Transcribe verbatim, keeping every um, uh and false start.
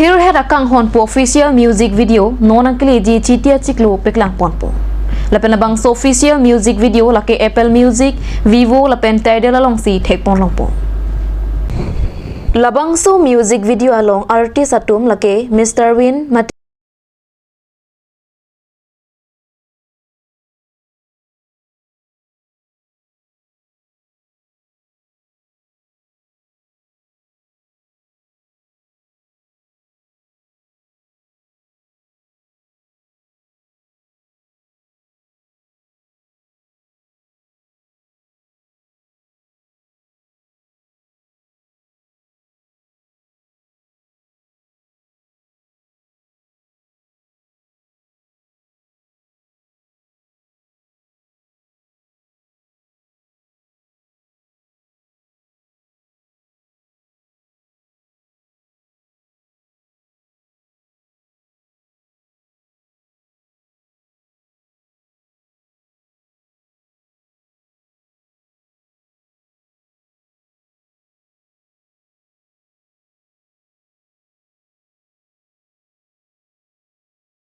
Thirhet Akanghon pu official music video non nangkeleji Chiti Achiklo paklang ponpo. Lapen labangso official music video lake Apple Music, Vevo lapen Tidal alongsi thekpon longpo. Labangso music video along artist atum lake Mister Win mate